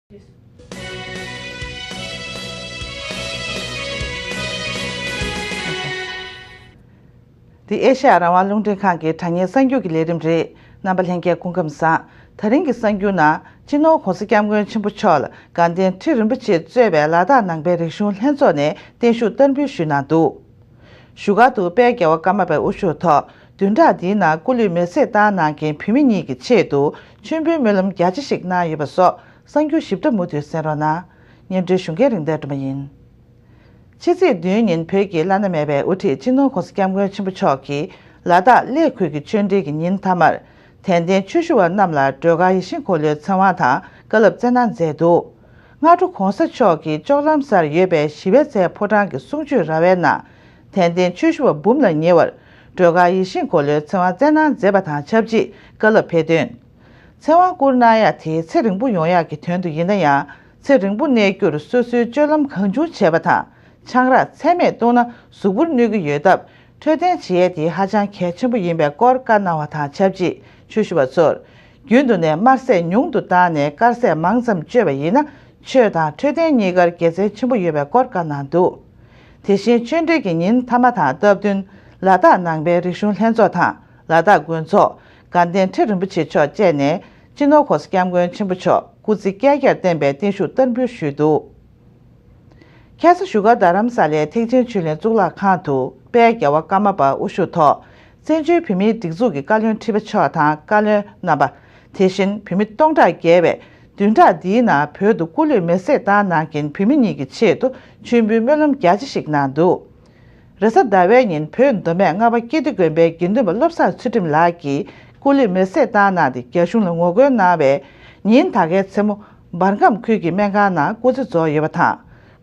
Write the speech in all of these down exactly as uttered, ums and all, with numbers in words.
འདི་ཨེ་ཤ་ཡ་རང་དབང་རླུང་འཕྲིན་ཁང་གི་དྲ་བརྙན་གསར་འགྱུར་གྱི་ལས་རིམ་རེད། རྣམ་པ་ལྷན་རྒྱས་སྐུ་ཁམས་བཟང་། ད་རིང་གི་གསར་འགྱུར་ནང་སྤྱི་ནོར་༸གོང་ས་༸སྐྱབས་མགོན་ཆེན་པོ་མཆོག་ལ་དགའ་ལྡན་ཁྲི་རིན་པོ་ཆེས་གཙོས་པའི་ལ་དྭགས་ནང་པའི་རིག་གཞུང་ལྷན་ཚོགས་ནས་བརྟན་བཞུགས་བསྟར་འབུལ་ཞུས་གནང་འདུག་བཞུགས་སྒར་དུ་དཔལ་རྒྱལ་བ་ཀརྨ་པའི་དབུ་བཞུགས་ཐོག་བདུན་ཕྲག་འདིའི་ནང་སྐུ་ལུས་མེར་སྲེག་བཏང་གནང་མཁན་བོད་མི་གཉིས་ཀྱི་ཆེད་དུ་མཆོད་འབུལ་སྨོན་ལམ་རྒྱ་ཆེ་ཞིག་གནང་ཡོད་པ་སོགས་གསར་འགྱུར་ཞིབ་ཕྲ་མུ་མཐུད་གསན་རོགས་གནང་། སྙན་སྒྲོན་ཞུ་མཁན་རིག་ལྡན་སྒྲོལ་མ་ཡིན། ཕྱི་ཚེས་བདུན་ཉིན་བོད་ཀྱི་བླ་ན་མེད་པའི་དབུ་ཁྲིད་སྤྱི་ནོར་༸གོང་ས་༸སྐྱབས་མགོན་ཆེན་པོ་མཆོག་གིས་ལ་དྭགས་གླེ་ཁུལ་གྱི་ཆོས་འབྲེལ་གྱི་ཉིན་མཐའ་མར་དད་ལྡན་ཆོས་ཞུ་བ་རྣམས་ལ་སྒྲོལ་དཀར་ཡིད་བཞིན་འཁོར་ལོའི་ཚེ་དབང་དང་བཀའ་སློབ་སྩལ་གནང་མཛད་འདུག་སྔ་དྲོ་༸གོང་ས་མཆོག་གིས་ལྕོག་ལམ་སར་ཡོད་པའི་ཞི་བའི་རྩེའི་ཕོ་བྲང་གི་གསུང་ཆོས་ར་བའི་ནང་དད་ལྡན་ཆོས་ཞུ་བ་འབུམ་ལ་ཉེ་བར་སྒྲོལ་དཀར་ཡིད་བཞིན་འཁོར་ལོའི་ཚེ་དབང་སྩལ་གནང་མཛད་པ་དང་ཆབས་ཅིག་བཀའ་སློབ་ཕེབས་དོན། ཚེ་དབང་བསྐུར་གནང་ཡ་དེ་ཚེ་རིང་པོ་ཡོང་ཡག་གི་དོན་དུ་ཡིན་ན་ཡང་། ཚེ་རིང་པོ་གནས་རྒྱུར་སོ་སོའི་སྤྱོད་ལམ་གང་བྱུང་བྱས་པ་དང་། ཆང་རག་ཚད་མེད་བཏུང་ན་གཟུགས་པོར་གནོད་ཀྱི་ཡོད་སྟབས། འཕྲོད་བསྟེན་བྱེད་ཡས་དེ་ཧ་ཅང་གལ་ཆེན་པོ་ཡིན་པའི་སྐོར་བཀའ་གནང་བ་དང་ཆབས་ཅིག་ཆོས་ཞུ་བ་ཚོར། རྒྱུན་དུ་ནས་དམར་ཟས་ཉུང་དུ་བཏང་ནས་དཀར་ཟས་མང་ཙམ་སྤྱོད་པ་ཡིན་ན། ཆོས་དང་འཕྲོད་བསྟེན་གཉིས་ཀར་དགེ་མཚན་ཆེན་པོ་ཡོད་པའི་སྐོར་བཀའ་གནང་འདུག་དེ་བཞིན་ཆོས་འབྲེལ་གྱི་ཉིན་མཐའ་མ་དང་སྟབས་བསྟུན། ལ་དྭགས་ནང་པའི་རིག་གཞུང་ལྷན་ཚོགས་དང་། ལ་དྭགས་དགོན་ཚོགས། དགའ་ལྡན་ཁྲི་རིན་པོ་ཆེ་མཆོག་བཅས་ནས་སྤྱི་ནོར་༸གོང་ས་༸སྐྱབས་མགོན་ཆེན་པོ་མཆོག་སྐུ་ཚེ་བསྐལ་བརྒྱར་བརྟན་པའི་བརྟན་བཞུགས་བསྟར་འབུལ་ཞུས་འདུག་ཁ་སང་བཞུགས་སྒར་རྡ་རམ་ས་ལའི་ཐེག་ཆེན་ཆོས་གླིང་གཙུག་ལག་ཁང་དུ་དཔལ་རྒྱལ་བ་ཀརྨ་པ་དབུ་བཞུགས་ཐོག་བཙན་བྱོལ་བོད་མིའི་སྒྲིག་འཛུགས་ཀྱི་བཀའ་བློན་ཁྲི་པ་མཆོག་དང་བཀའ་བློན་རྣམ་པ། དེ་བཞིན་བོད་མི་སྟོང་ཕྲག་བརྒལ་བས་བདུན་ཕྲག་འདིའི་ནང་བོད་དུ་སྐུ་ལུས་མེར་སྲེག་བཏང་གནང་མཁན་བོད་མི་གཉིས་ཀྱི་ཆེད་དུ་མཆོད་འབུལ་སྨོན་ལམ་རྒྱ་ཆེ་ཞིག་གནང་འདུག་རེས་གཟའ་ཟླ་བའི་ཉིན་བོད་མདོ་སྨད་རྔ་པ་ཀིརྟི་དགོན་པའི་དགེ་འདུན་པ་བློ་བཟང་ཚུལ་ཁྲིམས་ལགས་ཀྱིས་སྐུ་ལུས་མེར་སྲེག་བཏང་གནང་སྟེ་རྒྱ་གཞུང་ལ་ངོ་རྒོལ་གནང་བའི་ཉིན་ད་གའི་མཚན་མོ་འབར་ཁམས་ཁུལ་གྱི་སྨན་ཁང་ནང་སྐུ་ཚེ་རྫོགས་ཡོད་པ་དང་།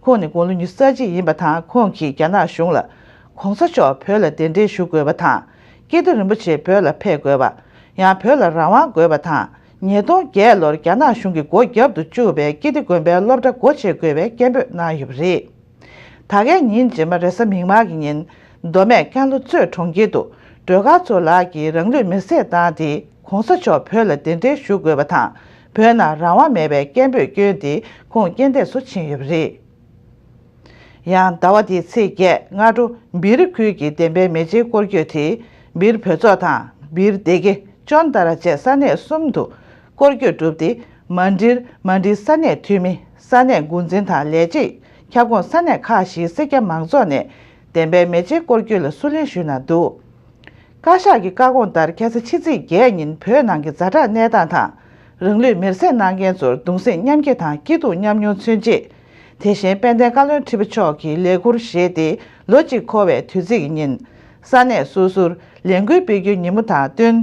ཁོང་ནི་དགུང་ལོ་ཉི་ཤུ་རྩ་གཅིག་ཡིན་པ་དང་། ཁོང་གིས་རྒྱ་ནག་གཞུང་ལ་༸གོང་ས་མཆོག་བོད་ལ་གདན་འདྲེན་ཞུ་དགོས་པ་དང་། ཀིརྟི་རིན་པོ་ཆེ་བོད་ལ་ཕེབས་དགོས་པ། ཡང་བོད་ལ་རང་དབང་དགོས་པ་དང་། ཉིས་སྟོང་བརྒྱད་ལོར་རྒྱ་ནག་གཞུང་གིས་སྒོ་བརྒྱབ་ཏུ་བཅུག་པའི་ཀིརྟི་དགོན་པའི་སློབ་གྲྭ་སྒོ་ཕྱེ་དགོས་པའི་སྐད་འབོད་གནང་ཡོད་པ་རེད། ད་གའི་ཉིན་རྗེས་མ་རེས་གཟའ་མིག་དམར་གྱི་ཉིན། མདོ་སྨད་ཀན་ལྷོ་མཚོ་གྲོང་ཁྱེར་དུ་སྒྲོལ་དཀར་མཚོ་ལགས་ཀྱིས་རང་ལུས་མེར་སྲེག་བཏང་སྟེ། ༸གོང་ས་མཆོག་བོད་ལ་གདན་འདྲེན་ཞུ་དགོས་པ་དང་། བོད་ནང་རང་དབང་མེད་པའི་སྐད་འབོད་བསྐྱོན་ཏེ། ཁོང་རྐྱེན་འདས་སུ་ཕྱིན་ཡོད་པ་རེད། ཡང་ཟླ་བ་འདིའི་ཚེས་བརྒྱད་སྔ་དྲོ་སྦིར་ཁུལ་གྱི་བདེན་པའི་མེ་ལྕེའི་སྐོར་སྐྱོད་དེ། སྦིར་བོད་ཚོགས་དང་སྦིར་སྡེ་དགེ། ཅོན་ཏ་ར་བཅས་ས་གནས་གསུམ་དུ་སྐོར་སྐྱོད་གྲུབ་སྟེ། མན་ཌིར། མན་ཌིར་ས་གནས་འཐུས་མི། ས་གནས་འགོ་འཛིན་དང་ལས་བྱེད། ཁྱབ་ཁོངས་ས་གནས་ཁག་བཞིའི་སེར་སྐྱ་མང་ཚོགས་ནས་བདེན་པའི་མེ་ལྕེའི་སྐོར་སྐྱོད་ལ་བསུ་ལེན་ཞུས་གནང་འདུག་བཀའ་ཤག་གི་བཀའ་དགོངས་ལྟར། ཁ་སང་ཕྱི་ཚེས་བརྒྱད་ཉིན་བོད་ནང་གི་ཛ་དྲག་གནས་སྟངས་དང་། རང་ལུས་མེར་སྲེག་གནང་མཁན་ཚོར་གདུང་སེམས་མཉམ་སྐྱེད་དང་སྐྱིད་སྡུག་མཉམ་མྱོང་མཚོན་ཆེད། དེ་བཞིན་དཔལ་ལྡན་བཀའ་བློན་ཁྲི་པ་མཆོག་གིས་ལས་འཁུར་བཞེས་ཏེ། ལོ་གཅིག་འཁོར་བའི་དུས་ཚིགས་ཀྱི་ཉིན། ས་གནས་སོ་སོར་ལས་འགུལ་སྤེལ་རྒྱུའི་ཉིན་མོ་དང་བསྟུན།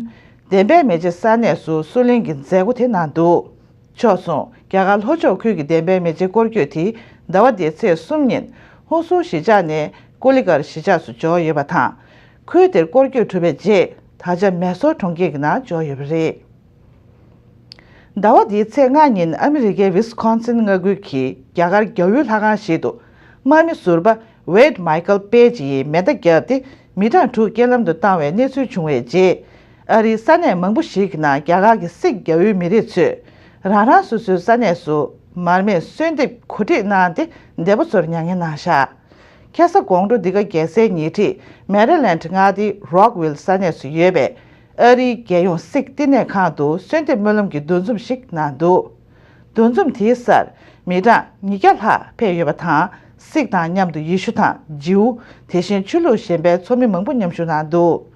བདེན་པའི་མེ་ལྕེ་ས་གནས་སུ་བསུ་ལེན་གྱི་མཛད་སྒོ་དེ་གནང་འདུག་ཕྱོགས་མཚུངས། རྒྱ་གར་ལྷོ་ཕྱོགས་ཁུལ་གྱི་བདེན་པའི་མེ་ལྕེ་སྐོར་སྐྱོད་དེ། ཟླ་བ་འདིའི་ཚེས་གསུམ་ཉིན། ཧུན་སུར་གཞིས་ཆགས་ནས་ཀོ་ལི་གྷལ་གཞིས་ཆགས་སུ་འབྱོར་ཡོད་པ་དང་། ཁུལ་དེར་སྐོར་སྐྱོད་གྲུབ་པའི་རྗེས། ད་ཆ་མེ་སོར་གྲོང་ཁྱེར་གྱི་ནང་འབྱོར་ཡོད་པ་རེད། ཟླ་བ་འདིའི་ཚེས་ལྔ་ཉིན་ཨ་མི་རི་ཀའི་ཝི་སི་ཀོན་སིན་མངའ་ཁུལ་གྱི་རྒྱ་གར་རྒྱ་ཡུལ་ལྷ་ཁང་ཞིག་ཏུ། དམག་མི་ཟུར་པ་ཝེད་མའི་ཀལ་པེ་ཇི་ཡིས་མེ་མདའ་བརྒྱབ་སྟེ། མི་གྲངས་དྲུག་རྐྱེན་ལམ་དུ་བཏང་བའི་གནས་ཚུལ་བྱུང་བའི་རྗེས། ཨ་རིའི་ས་གནས་མང་པོ་ཞིག་གི་ནང་རྒྱ་གར་གྱི་སིག་རྒྱ་ཡུལ་མི་རིགས་ཚོས། རང་རང་སོ་སོའི་ས་གནས་སུ་མར་མེའི་གསོལ་འདེབས་གོ་སྒྲིག་གནང་སྟེ། འདས་པོ་ཚོར་མྱ་ངན་གནང་བཞག་ཁ་སང་དགོང་དྲོ། འདི་ག་རྒྱལ་སའི་ཉེ་འཁྲིས་མེ་རི་ལེནཌ་མངའ་སྡེའི་རོག་ཝིལ་ས་གནས་སུ་ཡོད་པའི་ཨ་རིའི་རྒྱལ་ཡོངས་སིག་བསྟི་གནས་ཁང་དུ་གསོལ་འདེབས་སྨོན་ལམ་གྱི་འདུ་འཛོམས་ཤིག་གནང་འདུག་འདུ་འཛོམས་དེའི་སར་མི་གྲངས་ཉིས་བརྒྱ་ལྷག་ཕེབས་ཡོད་པ་དང་། སིག་དང་མཉམ་དུ་ཡེ་ཤུ་དང་ཇིའུ། དེ་བཞིན་ཆོས་ལུགས་གཞན་པའི་ཚོགས་མི་མང་པོ་མཉམ་ཞུགས་གནང་འདུག་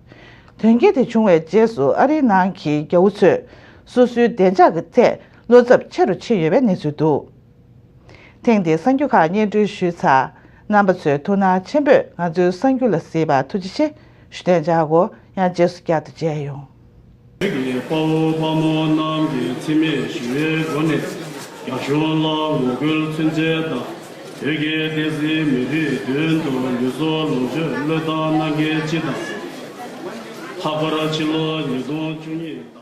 དོན་རྐྱེན་དེ་བྱུང་བའི་རྗེས་སུ། ཨ་རིའི་ནང་གི་རྒྱ་བོ་ཚོས་སོ་སོའི་བདེ་འཇགས་ཀྱི་ཐད་བློ་འཚབ་ཆེ་རུ་ཕྱིན་ཡོད་པའི་གནས་ཚུལ་འདུག་ཐེངས་འདིའི་གསར་འགྱུར་ཁག་སྙན་སྒྲོན་ཞུས་ཚར། རྣམ་པ་ཚོས་ཐུགས་སྣང་ཆེན་པོས་ང་ཚོའི་གསར་འགྱུར་ལ་གཟིགས་པར་ཐུགས་རྗེ་ཆེ་ཞུ་དན་བྱ་དགོས། ཡང་རྗེས་སུ་བསྐྱར་དུ་མཇལ་ཡོང་། བོད་ཀྱི་དཔའ་བོ་དཔའ་མོ་རྣམས་ཀྱིས་འཚེ་མེད་ཞི་བའི་སྒོ་ནས་རྒྱ་གཞུང་ལ་ངོ་རྒོལ་ཚུན་ཆད་དང་། བོད་ཀྱི་བསྟན་སྲིད་མི་རིགས་དོན་དུ་ལུས་སྲོག་ལོངས་སྤྱོད་བློས་བཏང་གནང་མཁན་སྤྱི་དང་། ལྷག་པར་ཕྱི་ལོ་ཉིས་སྟོང་བཅུ་གཉིས།